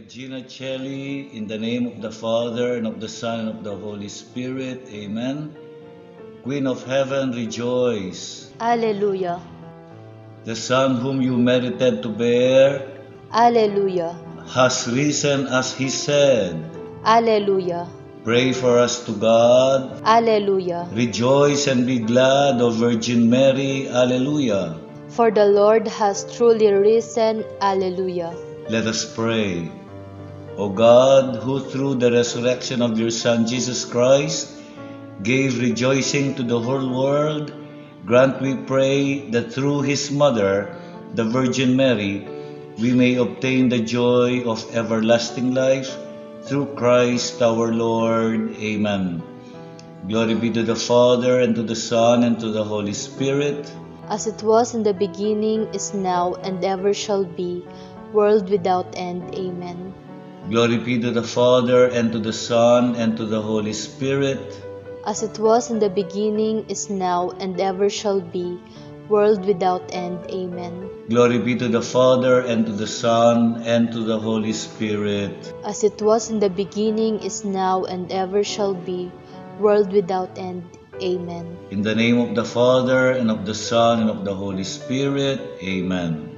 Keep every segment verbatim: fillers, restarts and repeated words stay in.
Gina Celli, in the name of the Father, and of the Son, and of the Holy Spirit. Amen. Queen of Heaven, rejoice. Alleluia. The Son whom you merited to bear Alleluia. has risen as he said. Alleluia. Pray for us to God. Alleluia. Rejoice and be glad, O Virgin Mary. Alleluia. For the Lord has truly risen. Alleluia. Let us pray. O God, who through the resurrection of your Son Jesus Christ gave rejoicing to the whole world, grant, we pray, that through his mother, the Virgin Mary, we may obtain the joy of everlasting life through Christ our Lord. Amen. Glory be to the Father, and to the Son, and to the Holy Spirit. As it was in the beginning, is now, and ever shall be, world without end. Amen. Glory be to the Father, and to the Son, and to the Holy Spirit. As it was in the beginning, is now, and ever shall be, world without end. Amen. Glory be to the Father, and to the Son, and to the Holy Spirit. As it was in the beginning, is now, and ever shall be, world without end. Amen. In the name of the Father, and of the Son, and of the Holy Spirit. Amen.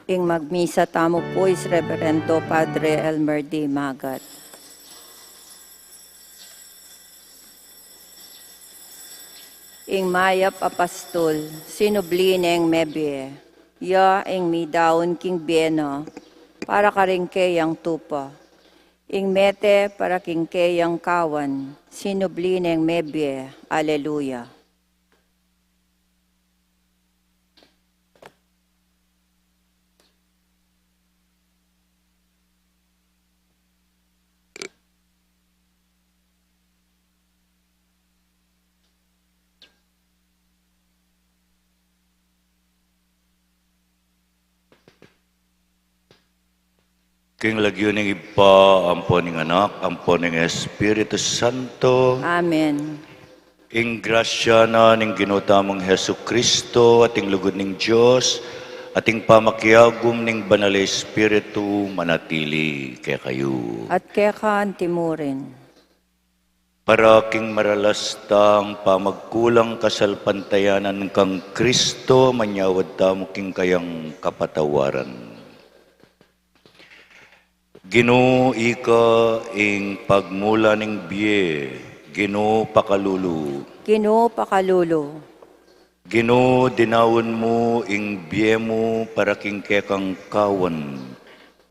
Ing magmisa tamu pu is Reverendo Padre Elmer D. Magat. Ing mayap a pastul, sinubli neng mebie, ya ing midaun king bie na, para karing keyang tupa. Ing mete para king keyang kawan, sinubli neng mebie. Aleluya. King lagyu ning Ibpa, ampo ning Anak, ampo ning Espiritu Santo. Amen. Ing grasya na ning Ginu tamung Jesucristo, at ing lugud ning Dios, at ing pamakiagum ning Banal a Espiritu, manatili kekayu. At keka antimurin. Para king maralas tang pamagkulang kasalpantayanan kang Kristo, manyawad tamu king kayang kapatawaran. Ginu, ika ing pagmula ning bie, Ginu pakalulu. Ginu pakalulu. Ginu, dinaun mu ing bie mu para king kekang kawan,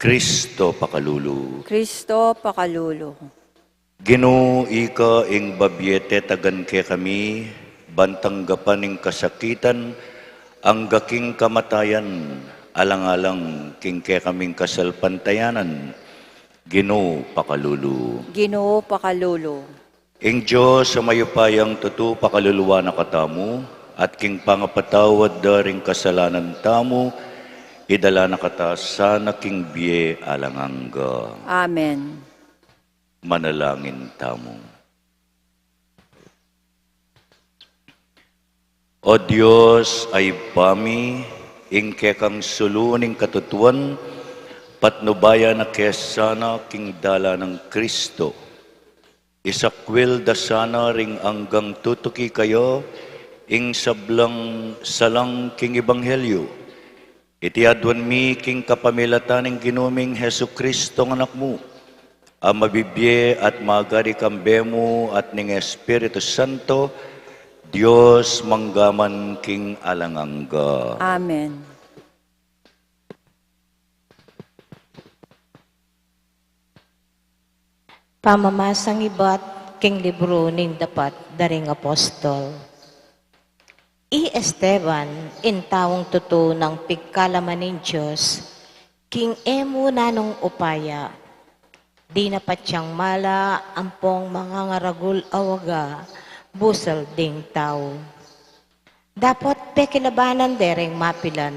Kristo pakalulu. Kristo pakalulu. Ginu, ika ing babie tetagan kekami, ban tanggapan ing kasakitan, angga king kamatayan, alang-alang king kekaming kasalpantayanan, Ginu pakalulu. Ginu pakalulu. Ing Dios a mayupayang tutu pakaluluan na katamu, at king pangapatawad da ring kasalanan tamu, idala na kata sana king bie alang angga. Amen. Manalangin tamu. O Dios a Ibpa mi, ing kekang sulu ning katutuan, patnubayan na ke sana king dalan nang Kristo. Isakwil da sana ring anggang tutuki kaya ing sablang salang king ebanghelyu. Iti aduan mi king kapamilatan ning Ginu ming Jesucristo, Anak mu, a mabibie at magari kambe mu at ning Espiritu Santo, Dios mangga man king alang angga. Amen. Pamamasang ibat king libru ning Dapat da ring Apostol. I Esteban, ing taung tutu nang pigkalaman ning Dios, king e mu nanung upaya, dinapat yang mala ampong mangangaragul a waga busal ding tau. Dapot pekilabanan de ring mapilan.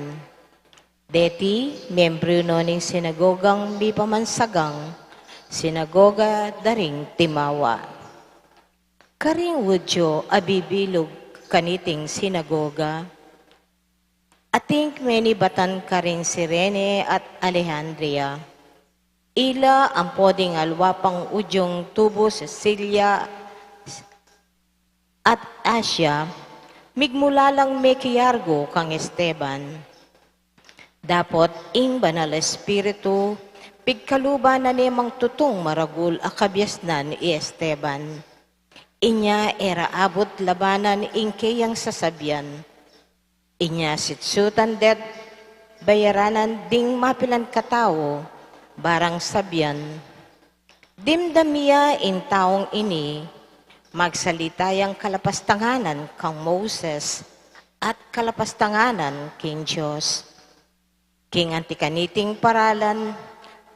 Deti, membru no ning sinagogang mipamansagang sinagoga da ring Timawa. Karing Judio a bibilug kaniting sinagoga, ating menibatan karing Cirene at Alejandria. Ila ampo ding aliwa pang Judiong tubu Cilicia at Asia, migmula lang mekiargu kang Esteban. Dapot ing Banal a Espiritu pigkaluban na ne mang tutung maragul a kabiasnan i Esteban. Inya e ra abut labanan ing keyang sasabian. Inya sitsutan de't bayaranan ding mapilan katau, barang sabian, dimdam ya ing taung ini, magsalita yang kalapastanganan kang Moses at kalapastanganan king Dios. King anti kaniting paralan,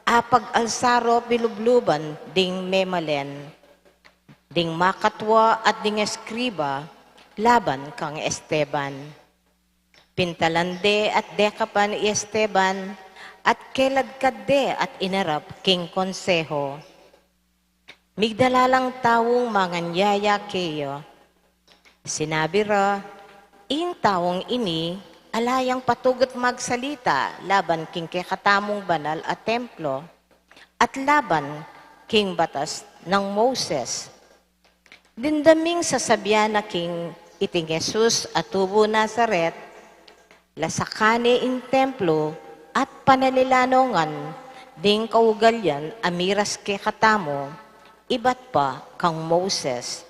apag-alsa ro bilubluban ding memalen, ding makatua at ding eskriba laban kang Esteban. Pintalan de at dekapan i Esteban, at keladkad de at inarap king konseho. Migdala lang taung manganyaya keya. Sinabi ra, ing taung ini ala yang patugut magsalita laban king kekatamung banal a templo at laban king batas nang Moses. Dimdam ming sasabian na king iting Jesus a tubu Nazaret, lasakan ne ing templo At panalilanongan ding kaugalian a miras kekatamu, ibat pa kang Moses.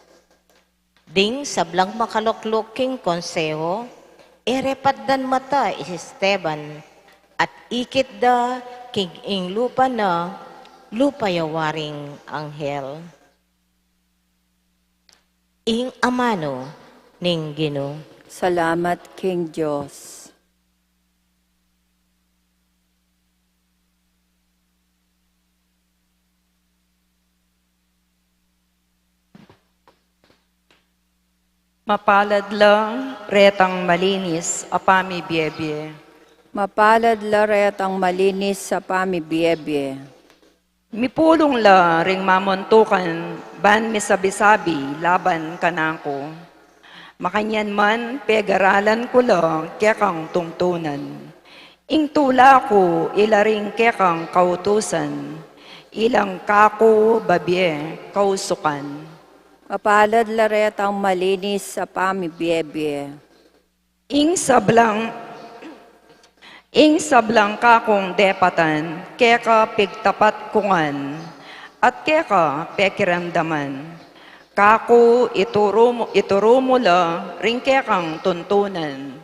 Ding sablang makalukluk king konseho, e re patdan mata i Esteban, at ikit da king ing lupa na lupa ya waring anghel. Ing amanu ning Ginu. Salamat king Dios. Mapalad la retang malinis a pamibiebie. Mapalad la retang malinis a pamibiebie. Mipulung la ring mamuntukan ban misabi-sabi laban kanaku. Makanyan man pegaralan ku la kekang tungtunan. Ing tula ku ila ring kekang kautusan, ilang kaku babie kausukan. Mapalad la retang malinis a pamibiebie. Ing sablang, ing sablang kakung depatan, keka pigtapat ku ngan, at keka pekiramdaman. Kaku ituru mu, ituru mu la ring kekang tuntunan.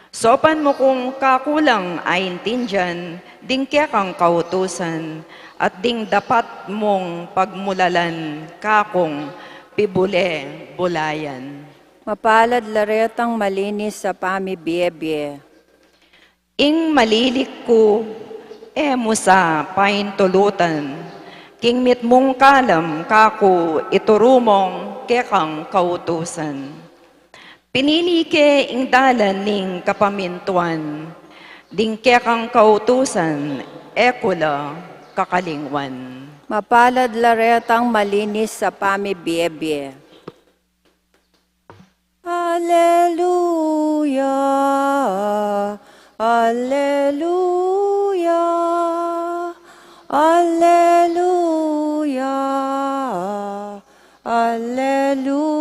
Saupan mu kung kaku lang aintindian ding kekang kautusan, at ding dapat mung pagmulalan kakung pibule-bulayan. Mapalad la retang malinis a pamibiebie. Ing malilik ku, e mu sa paintulutan, king mitmung kalam kaku ituru mung kekang kautusan. Pinili ke ing dalan ning kapamintuan, ding kekang kautusan, e ku la kakalingwan. Mapalad la retang malinis a pamibiebie. Aleluya, aleluya, aleluya, aleluya.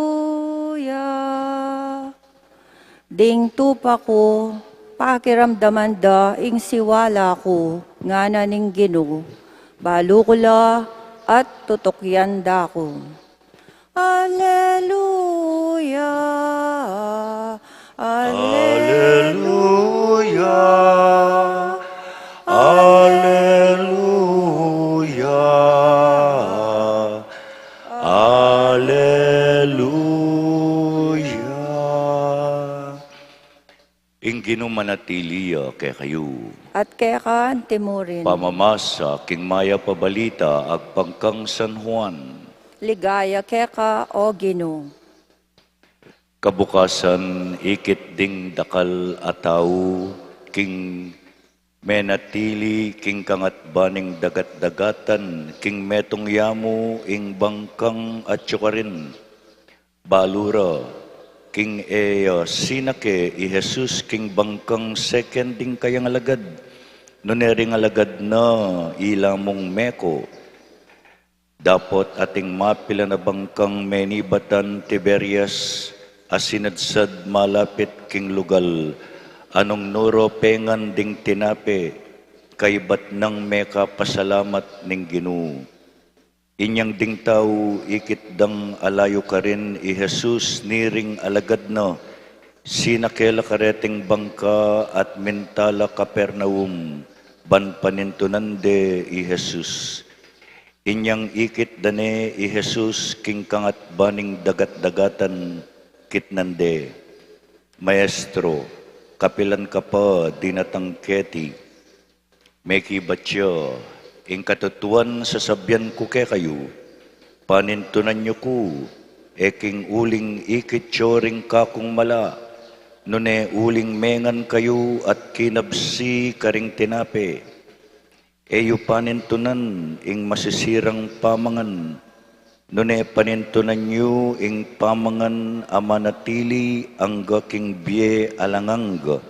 Ding tupa ku, pakiramdaman da ing siwala ku, ngana ning Ginu, balu ku la at tutukyan da ku. Aleluya, aleluya, aleluya, aleluya. Ing Ginu manatili ya kekayu. At keka antimurin. Pamamasa king mayap a balita agpang kang San Juan. Ligaya keka, O Ginu. Kabukasan, ikit ding dakal a tau king menatili king kangatba ning dagat-dagatan, king metung yamu ing bangkang atiu karin. Balu ra, king e ya sinake i Jesus king bangkang seken ding kayang alagad, nune ring alagad na ila mung meko. Dapot ating mapilan a bangkang menibatan Tiberias a sinadsad malapit king lugal a nung nu ro pengan ding tinape, kaybat nang mekapasalamat ning Ginu. Inyang ding tau ikit dang alayu karin i Jesus, ni ring alagad na, sinake la kareting bangka at minta la Capernaum, ban panintunan de i Jesus. Inyang ikit da ne i Jesus king kangatba ning dagat-dagatan, kitnan de, Maestro, kapilan ka pa dinatang keti? Mekibat ya, ing katutuan sasabian ku kekayu, panintunan yu ku, e king uling ikit yu ring kakung mala, nune uling mengan kayu at kinabsi karing tinape. E yu panintunan ing masisirang pamangan, nune panintunan yu ing pamangan a manatili angga king bie alang angga.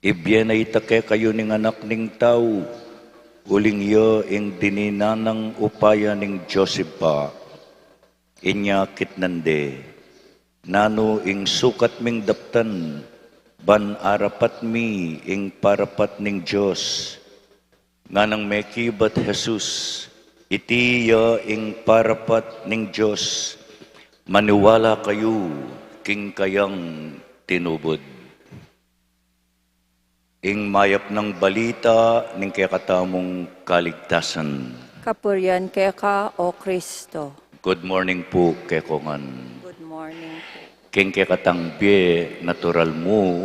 Ibie na ita kekayu ning Anak ning Tau, uling ya ing dininan nang upaya ning Dios Ibpa. Inya kitnan de, nanu ing sukat ming daptan? Ban arapat mi ing parapat ning Dios, nganang mekibat Jesus, iti ya ing parapat ning Dios, maniwala kayu king kayang tinubud. Ing mayap nang balita ning kekatamung kaligtasan. Kapurian keka, O Kristo. Good morning pu kekongan. Good morning pu. King kekatang bie natural mu,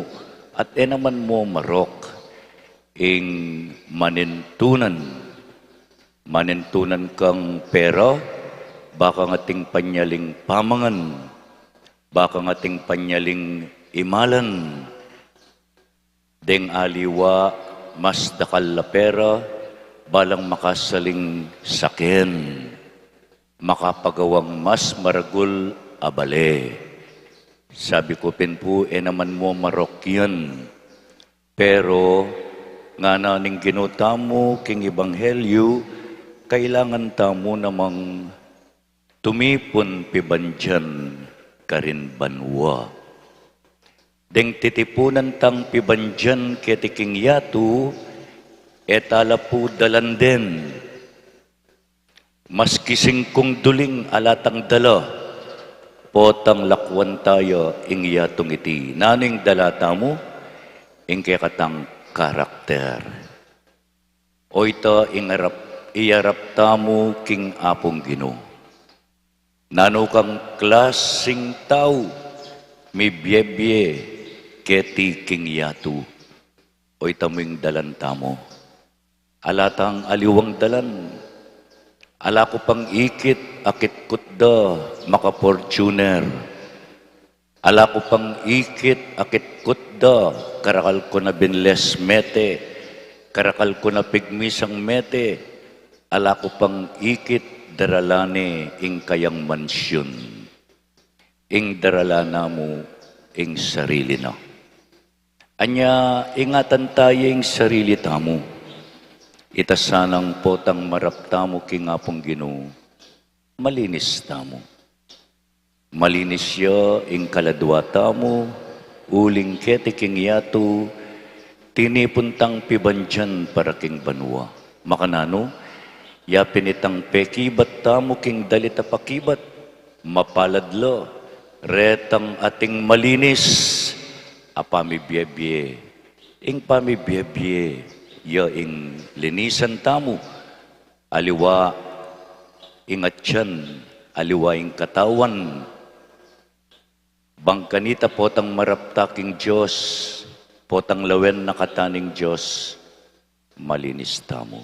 at e naman mu marok ing manintunan. Manintunan kang pera, bakang ating panyaling pamangan, bakang ating panyaling imalan. Deng aliwa, mas dakal la pera, balang makasaling saken, makapagawang mas maragul a bale. Sabi ku pin pu, e naman mu marok yan. Pero, ngana ning Ginu tamu king ebanghelyu, kailangan tamu namang tumipun pibandian karin banua. Deng titipunan tang pibandian keti king yatu, e ta la pu dalan den. Maski singkung duling ala tang dala, potang lakwan ta ya ing yatung iti. Nanu ing dala tamu? Ing kekatang karakter. O ita ing arap, iyarap tamu king Apung Ginu. Nanu kang klasing tau mibiebie keti king yatu? O ita mu ing dalan tamu. Ala tang aliwang dalan. Ala ku pang ikit, akit kut da maka-Fortuner. Ala ku pang ikit, akit kut da, karakal ku na binles mete, karakal ku na pigmisang mete, ala ku pang ikit, darala ne ing kayang mansyun. Ing darala na mu ing sarili na. Anya, ingatan ta ya ing sarili tamu. Ita sanang potang marap tamu king Apung Ginu, malinis tamu. Malinis ya ing kaladua tamu, uling keti king yatu, tinipun tang pibandian para king banua. Makananu, ya pin itang pekibat tamu king dalit a pakibat, mapalad la retang ating malinis a pamibiebie. Ing pamibiebie ya ing linisan tamu, aliwa ing atian, aliwa ing katawan. Bang kanita potang marap ta king Dios, potang lawen na kata ning Dios, malinis tamu.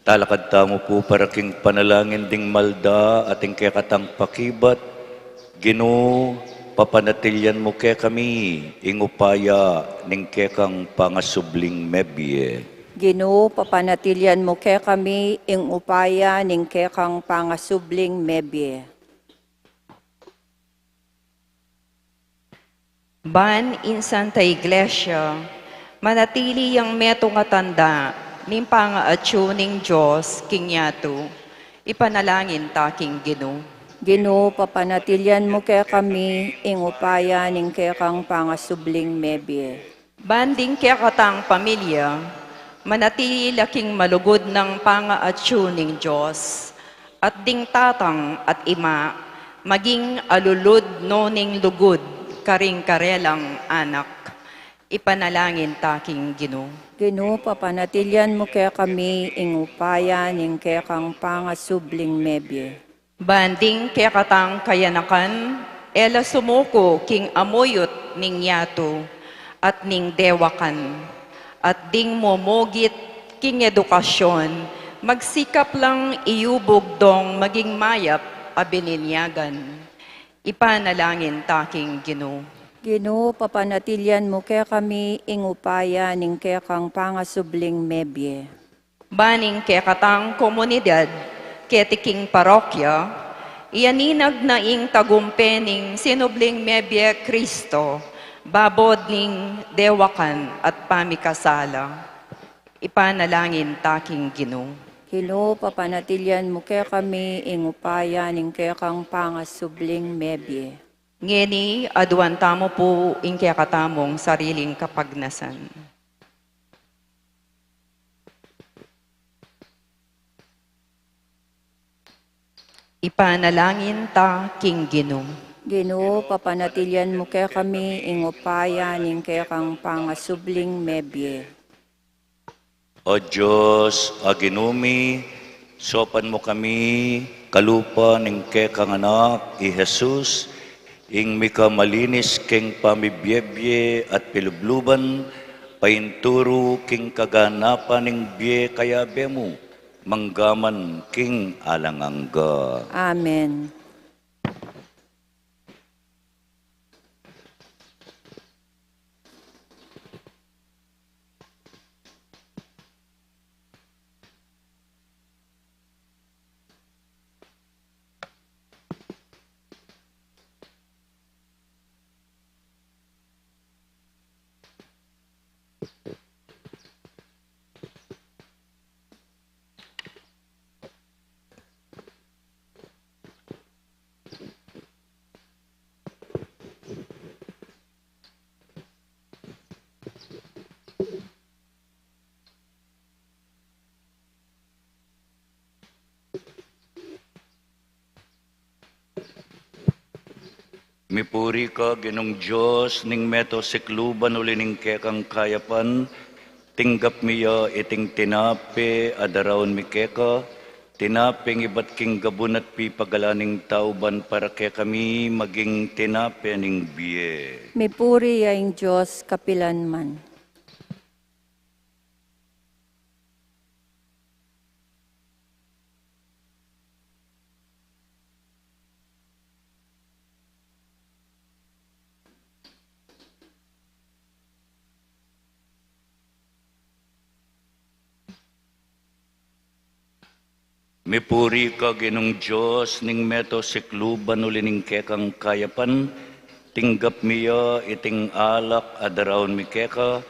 Talakad tamu pu para king panalangin ding malda at ing kekatang pakibat. Ginu, papanatilian mu kekami ing upaya ning kekang pangasubling mebie. Ginu, papanatilian mu kekami ing upaya ning kekang pangasubling mebie. Ban ing Santa Iglesia manatili yang metung a tanda ning pangaatyu ning Dios king yatu, ipanalangin ta king Ginu. Ginu, papanatilian mu kekami ing upaya ning kekang pangasubling mebie. Ban ding kekatang pamilya manatili la king malugud nang pangaatyu ning Dios, at ding tatang at ima maging alulud no ning lugud karing karelang anak. Ipanalangin ta king Ginu. Ginu, papanatilian mu kekami ing upaya ning kekang pangasubling mebie. Ban ding kekatang kayanakan, e la sumuku king amuyut ning yatu at ning dewakan, at ding mumugit king edukasyon, magsikap lang iyubug dong maging mayap a bininyagan. Ipanalangin ta king Ginu. Ginu, papanatilian mu kekami ing upaya ning kekang pangasubling mebie. Ban ing kekatang komunidad keti king parokya, iyaninag na ing tagumpe ning sinubling mebie Kristo, babud ning dewakan at pamikasala. Ipanalangin ta king Ginu. Ginu, papanatilian mu kekami ing upaya ning kekang pangasubling mebie. Ngeni, aduan tamu pu ing kekatamung sariling kapagnasan. Ipanalangin ta king Ginu. Ginu, papanatilian mu kekami ing upaya ning kekang pangasubling mebie. O Dios, a Ginu mi, saupan mu kami kalupa ning kekang Anak, i Jesus, ing mikamalinis king pamibiebie at pilubluban, painturu king kaganapan ning bie kayabe mu, manggaman king alang angga. Amen. Mipuri ka, Ginung Dios ning meto sikluban, uli ning kekang kayapan, tinggap mi ya iting tinape a daraun mi keka, tinapeng ibat king gabun at pipagalan ning tau ban para kekami maging tinape ning bie. Mipuri ya ing Dios kapilan man. Mipuri ka, Ginung Dios ning meto sikluban, uli ning kekang kayapan, tinggap mi ya iting alak a daraun mi keka,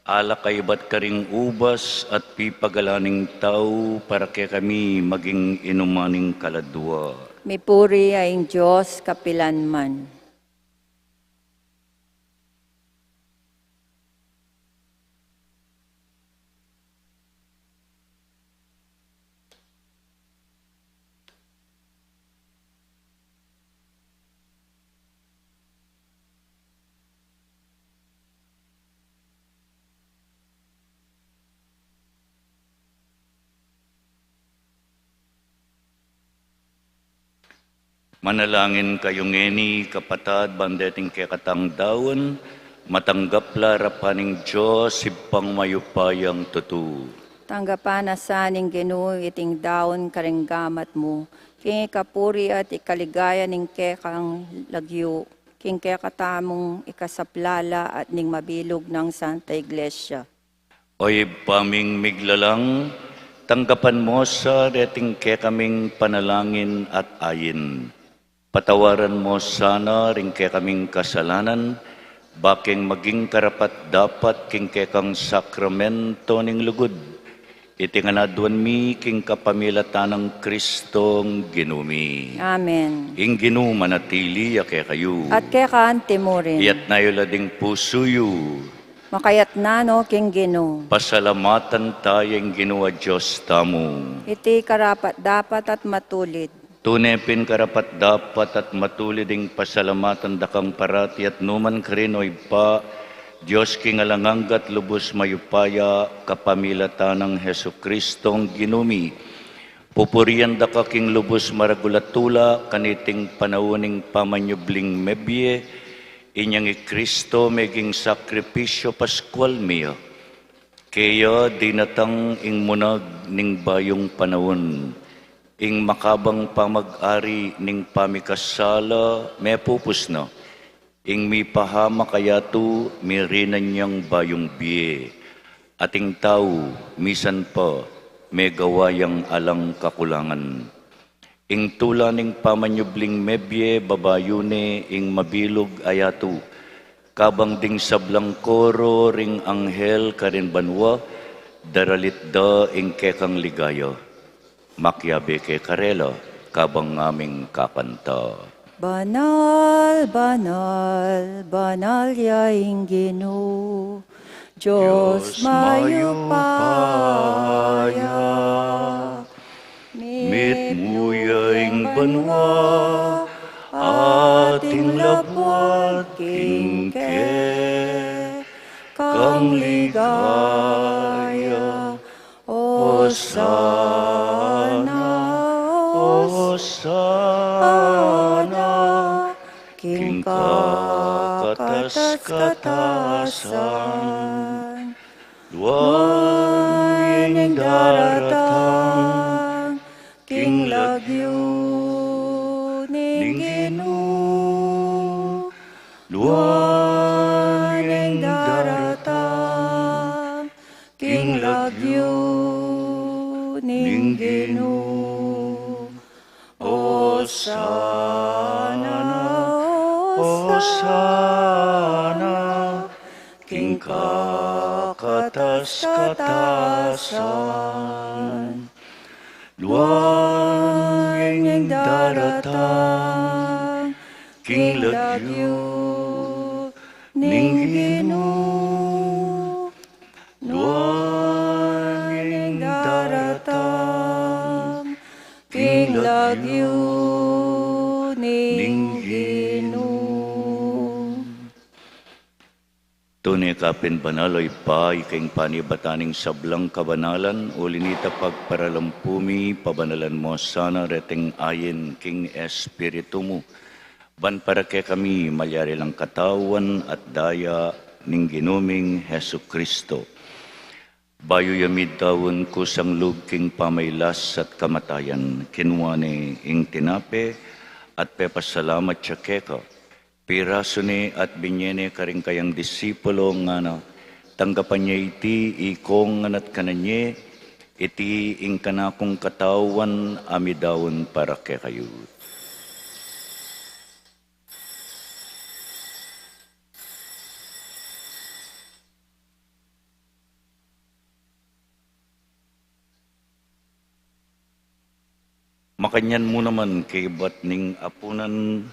alak a ibat karing ubas at pipagalan ning tau para kekami maging inuman ning kaladua. Mipuri ya ing Dios kapilan man. Manalangin kayu ngeni, kapatad, ban deting kekatang daun, matanggap la arapan ning Dios, Ibpang mayupayang tutu. Tanggapan na sa ning Ginu iting daun karing gamat mu, king ikapuri at ikaligaya ning kekang lagyu, king kekatamung ikasaplala at ning mabilug nang Santa Iglesia. O Ibpa ming miglalang, tanggapan mo sa reting kekaming panalangin at ain. Patawaran mo sana ring kekaming kasalanan, bakeng maging karapat-dapat king kekang sakramento ning lugud. Iti ngan aduan mi king kapamilatan nang Kristong Ginu mi. Amen. Ing Ginu manatili ya kekayu. At keka anti mu rin. Iyatas yu la ding pusu yu. Makayatas no king Ginu. Pasalamatan taya ing Ginu a Dios tamu. Iti karapat-dapat at matulid. Tune pin karapat-dapat at matulid ing pasalamatan da kang parati at nukarin man, O Ibpa, Dios king alang angga at lubus mayupaya, kapamilatan nang Jesucristong Ginu mi. Pupurian da ka king lubus maragul a tula, kaniting panaun ning pamanyubling mebie, inyang i Cristo meging sakripisyu Paskual mi ya. Keya dinatang ing munag ning bayung panaun, ing makabang pamag-ari ning pamikasala mepupus na, ing mipahamak a yatu mirinan yang bayung bie, at ing tau misan pa megawa yang alang kakulangan. Ing tula ning pamanyubling mebie babayu ne ing mabilug a yatu, kabang ding sablang koro ring anghel karin banua, daralit da ing kekang ligaya. Makiabe ke karela, kabang ngaming kakanta. Banal, banal, banal ya ing Ginu, Dios mayupaya. Mitmu ya ing banua, at ing labuad king kekang ligaya. Osana, Osana, king kakatas-katasan. Duang ing daratang king lagyu ning Ginu. Duang ing daratang king lagyu ning Ginu. Osana, Osana, king kakatas-katasan. Duang ing daratang king lagyu ning Ginu. Duang ing daratang king lagyu ning Ginu. Tune ka pin banal, O Ibpa, ika ing panibatan ning sablang kabanalan, uli na nita pagparalampu mi, pabanalan mu sana reting ayin king Espiritu mu. Ban para kekami malyari lang katawan at daya ning Ginu ming Jesucristo. Bayu ya midaun kusang lub king pamailas at kamatayan, kinua ne ing tinape at pepasalamat ya keka. Pirasu ne at binye ne karing kayang disipulo, ngana: Tanggapan ye iti ikongan at kanan ye, iti ing kanakung katawan a midaun para kekayu. Makanyan mu naman kaybat ning apunan,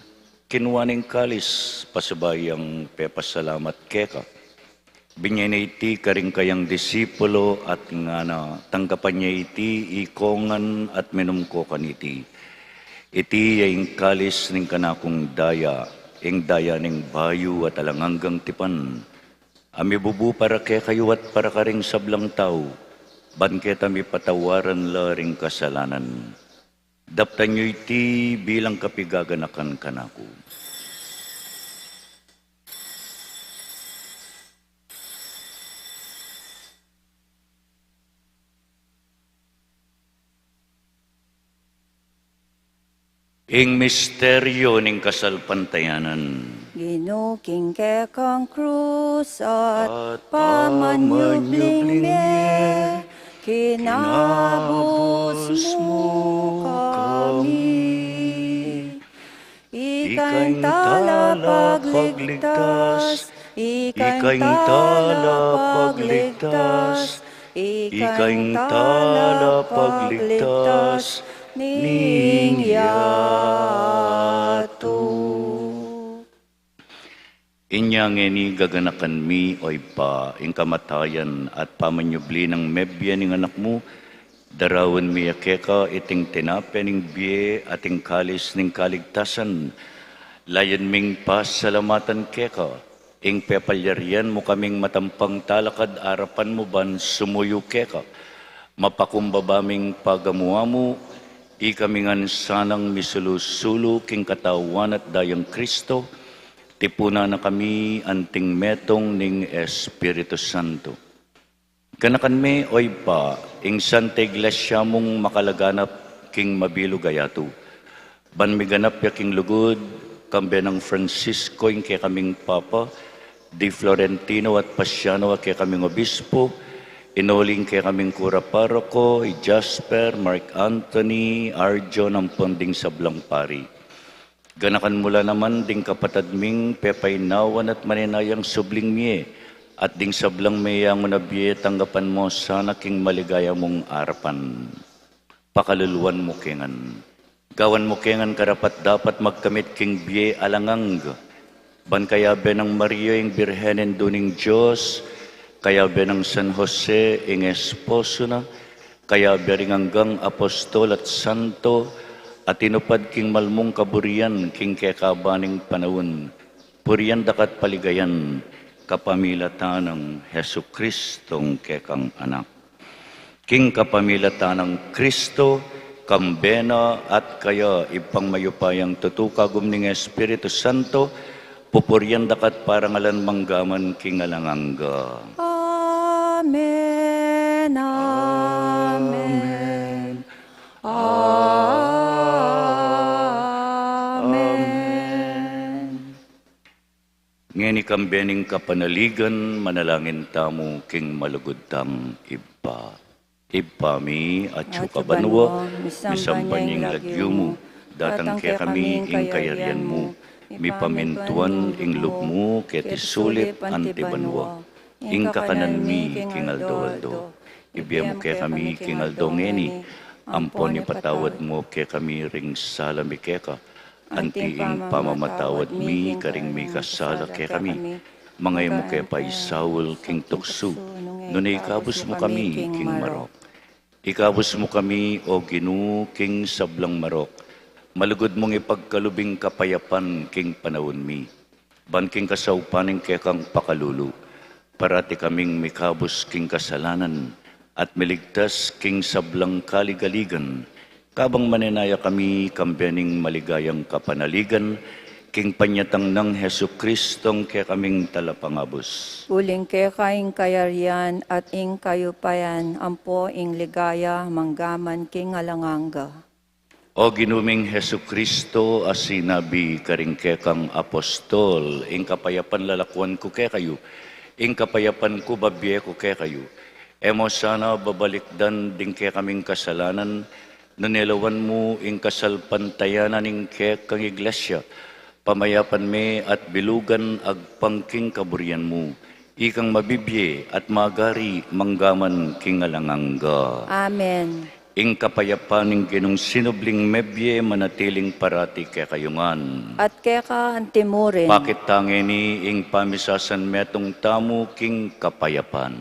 kinua ne ing kalis, pasibayu yang pepasalamat keka. Binye ne iti karing kayang disipulo at ngana: Tanggapan ye iti ikongan at minum ko kaniti. Iti ya ing kalis ning kanakung daya, ing daya ning bayu at alang anggang tipan, a mibubu para kekayu at para karing sablang tau, ban keta mipatawaran la ring kasalanan. Daptan yu iti bilang kapigaganakan kanaku. Ing misteryo ning kasalpantayanan. Ginu, king kekang krus at pamanyubling mie, kinabus mu kami. Ika ing talapagligtas, ika ing talapagligtas, ika ing talapagligtas ning yatu. Inya ngeni gaganakan mi, O Ibpa, ing kamatayan at pamanyubli nang mebie ning Anak mu, daraun mi ya keka iting tinape ning bie at ing kalis ning kaligtasan. Layun ming pasalamatan keka ing pepalyarian mu kaming matampang talakad arapan mu ban sumuyu keka. Mapakumbaba ming pagamu-amu, ikami ngan sanang misulu-sulu king katawan at dayang Kristo, tipunan na kami anting metung ning Espiritu Santo. Ganakan me, O Ibpa, ing Santa Iglesia mung makalaganap king mabilug a yatu, ban miganap ya king lugud, kambe nang Francisco ing kekaming Papa, di Florentino at Pasiano a kekaming Obispo, inoli ing kekaming Kura Paroko, i Jasper, Mark Anthony, Arjon, ampon ding sablang pari. Ganakan mu la naman ding kapatad ming pepainawan at maninayang subling mie, at ding sablang meyangu na bie, tanggapan mu sana king maligaya mung arapan. Pakaluluan mu ke ngan. Gawan mu ke ngan karapat-dapat magkamit king bie alang angga. Ban kayabe nang Maria ing Birhen Indu ning Dios, kayabe nang San Jose ing esposo na, kayabe ring anggang apostol at santo, a tinupad king malmung kaburian king kekaban ning panaun, purian da ka at paligayan kapamilatan nang Jesucristong kekang Anak. King kapamilatan nang Kristo, kambe na at kaya, Ibpang mayupayang tutu, kagum ning Espiritu Santo, pupurian da ka at parangalan manggaman king alang angga. Amen, amen, amen. Ngeni kambe ning kapanaligan, manalangin tamu king malugud tang Ibpa. Ibpa mi, atsu ka banua, misamban ya ing lagyu mu, datang kekami ing kayarian mu, mipamintuan ing lub mu keti sulip anti banua. Ing kakanan mi king aldo-aldo ibie mu kekami king aldo ngeni, ampon ipatawad mu kekami ring sala mi keka, anti ing pamamatawad mi karing mikasala kekami. Manga e mu ke paisaul king tuksu, nune ikabus mu kami king marok. Ikabus mu kami, O Ginu, king sablang marok. Malugud mung ipagkalub ing kapayapan king panaun mi. Ban king kasaupan ning kekang pakalulu, parati kaming mikabus king kasalanan at miligtas king sablang kaligaligan, kabang manenaya kami kambe ning maligayang kapanaligan king panyatang nang Jesucristong kekaming Talapangabus. Uling keka ing kayarian at ing kayupayan ampo ing ligaya manggaman king alang angga. O Ginu ming Jesucristo, a sinabi karing kekang apostol, ing kapayapan lalakuan ku kekayu, ing kapayapan ku babie ku kekayu. E mu sana babalikdan ding kekaming kasalanan, nune lawan mu ing kasalpantayanan ning kekang Iglesia, pamayapan me at bilugan agpang king kaburian mu, ikang mabibie at magari manggaman king alang angga. Amen. Ing kapayapan ning Ginung sinubling mebie manatiling parati kekayu ngan. At keka anti mu rin. Pakit ta ngeni ing pamisasanmetung tamu king kapayapan.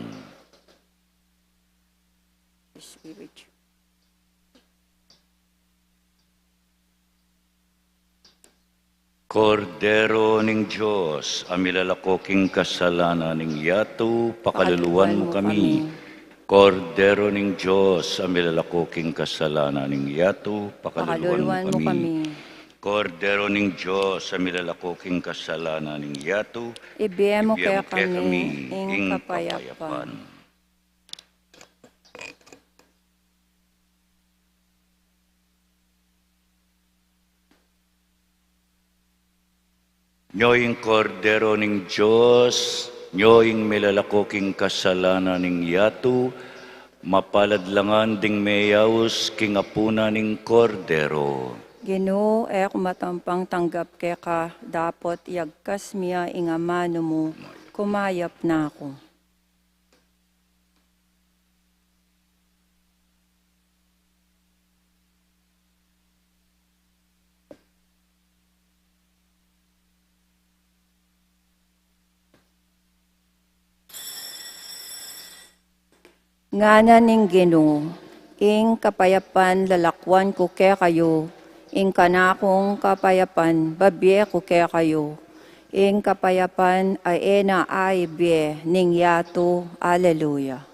Kordero ning Dios, a milalako king kasalanan ning yatu, pakaluluan mu kami. Kordero ning Dios, a milalako king kasalanan ning yatu, pakaluluan mu kami. Kordero ning Dios, a milalako king kasalanan ning yatu, ibie mu kekami ing kapayapan. Nyo ing Kordero ning Dios, nyo ing milalako king kasalanan ning yatu, mapalad la ngan ding meyaus king apunan ning Kordero. Ginu, e ku matampang tanggap keka, dapot iyagkas mi ya ing amanu mu, kumayap na ku. Ngana ning Ginu, ing kapayapan lalakuan ku kekayu, ing kanakung kapayapan babie ku kekayu, ing kapayapan a e na aibie ning yatu. Aleluya.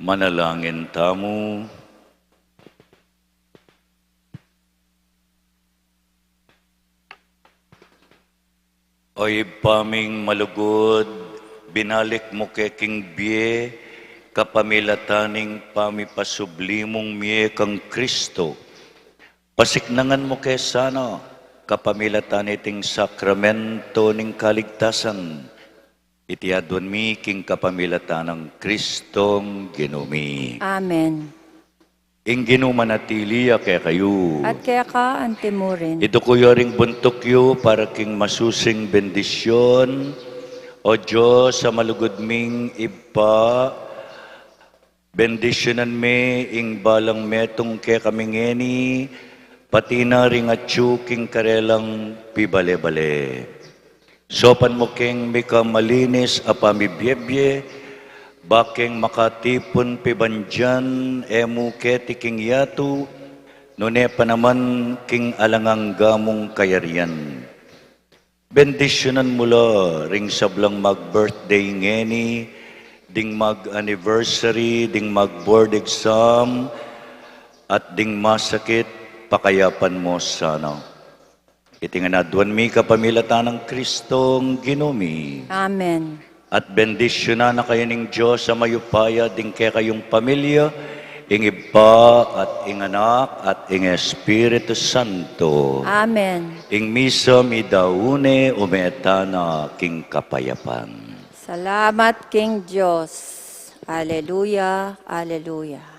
Manalangin tamu. O Ibpa ming malugud, binalik mu ke king bie kapamilatan ning pamipasubli mung mie kang Kristo. Pasiknangan mu ke sana kapamilatan iting sakramento ning kaligtasan. Iti aduan mi king kapamilatan nang Kristong Ginu mi. Amen. Ing Ginu manatili ya kekayu. At keka antimurin. Iduku yu ring buntuk yu para king masusing bendisyun. O Dios a malugud ming Ibpa, bendisyunan me ing balang metung kekami ngeni, pati na ring atyu king karelang pibale-bale. Saupan mu keng mika malinis a pamibiebie, bakeng makatipun pibandian e mu keti king yatu, nune pa naman king alang angga mung kayarian. Bendisyunan mu la ring sablang mag-birthday ngeni, ding mag-anniversary, ding mag-board exam, at ding masakit, pakayapan mu sana. Iti ngan aduan mi kapamilatan nang Kristong Ginu mi. Amen. At bendisyunan na kayu ning Dios a mayupaya, ding kekayung pamilya, ing Ibpa at ing Anak at ing Espiritu Santo. Amen. Ing misa midaun ne, ume tana king kapayapan. Salamat king Dios. Aleluya, aleluya.